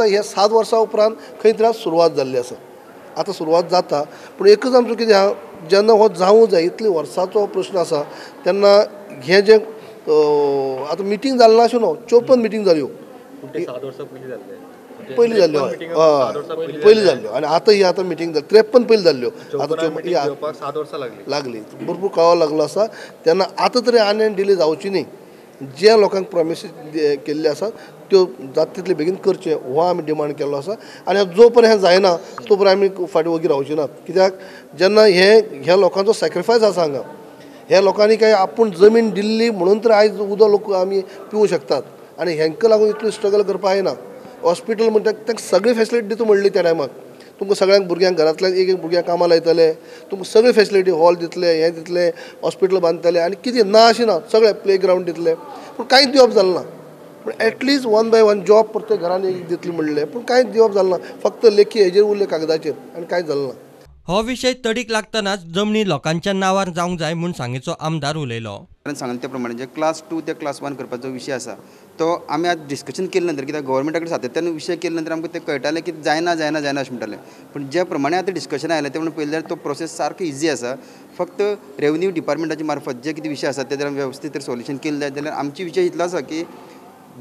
आतां हे 7 वर्सां उपरांत खंय तरी सुरवात जाल्ली आसा, आतां सुरवात जाता. पूण एकच आमचो कितें आहा, जेन्ना हो जावूं जाय इतले वर्साचो प्रश्न आसा तेन्ना हें जें आतां मिटींग जालें ना अशें न्हू, 54 मिटींग जाल्यो, पयलीं जाल्ल्यो, पयलीं जाल्ल्यो आनी आतां ही आतां मिटींग जाली 53 पयलीं जाल्ल्यो, आतां 7 वर्सां लागली, भरपूर कळाव लागलो आसा. तेन्ना आतां तरी आनी डिले जावची न्ही, जे लोकांक प्रॉमिसीस केल्ले आसा त्यो जाता तितले बेगीन करचें हो आमी डिमांड केल्लो आसा. आनी जो पर्यंत हें जायना तो पर्यंत आमी फाटीं वगी रावचे नात, कित्याक जेन्ना हें ह्या लोकांचो सॅक्रिफायस आसा हांगा, ह्या लोकांनी काय आपूण जमीन दिल्ली म्हणून तर आयज उदक लोक आमी पिवूं शकतात आनी हेंकां लागून इतलो स्ट्रगल करपाक जायना. हॉस्पिटल म्हणटा तांकां सगळी फेसिलिटी दिता म्हणली त्या टायमाक, तुमकां सगळ्यांक भुरग्यांक घरांतल्यान एक एक भुरग्यांक कामां लायतले, तुमकां सगळी फेसिलिटी हॉल दितले, हें दितले, हॉस्पिटल बांदतले आनी कितें ना अशें ना, सगळें प्ले ग्रावंड दितले, पूण कांयच दिवप जालें ना. पूण एटलिस्ट 1 बाय 1 जॉब प्रत्येक घरान एक दितले म्हणलें, पूण कांयच दिवप जालें ना, फक्त लेखी हेजेर उरले कागदाचेर आनी कांयच जालें ना. हो विशय तडीक लागतनाच जमनी लोकांच्या नांवार जावंक जाय म्हूण सांगेचो आमदार उलयलो. सांगले ते प्रमाणे जे क्लास 2 ते क्लास 1 करपाचो विशय आसा तो आमी आज डिस्कशन केले नंतर, कित्याक गव्हर्मेंटा कडेन सातत्यान विशय केले नंतर आमकां तें कळटालें की जायना जायना जायना अशें म्हणटालें. पूण ज्या प्रमाणे आतां डिस्कशन आयलें ते म्हणून पळयलें जाल्यार तो प्रोसेस सारको इजी आसा. फक्त रेवन्यू डिपार्टमेंटाचे मार्फत जे कितें विशय आसा ते जर वेवस्थीत तर सोल्युशन केलें जायत जाल्यार आमचे विशय इतलो आसा की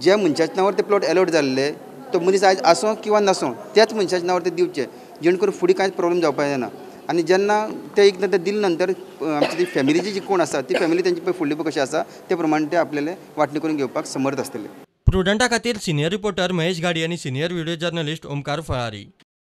ज्या मनशाच्या नांवार ते प्लॉट एलॉट जाल्ले तो मनीस आयज आसूं किंवा नासूं त्याच मनशाच्या नांवार ते दिवचे, जेणे करून फुडें कांयच प्रॉब्लम जावपाक जायना. आनी जेन्ना ते एकदां ते दिले नंतर आमची ती फॅमिलीची जी कोण आसा ती फॅमिली तेंची पळय फुडली पळय कशी आसा ते प्रमाणे ते आपल्याले वांटणी करून घेवपाक समर्थ आसतले. प्रुडंटा खातीर सिनियर रिपोर्टर महेश गाडी आनी सिनियर व्हिडिओ जर्नलिस्ट ओमकार फळारी.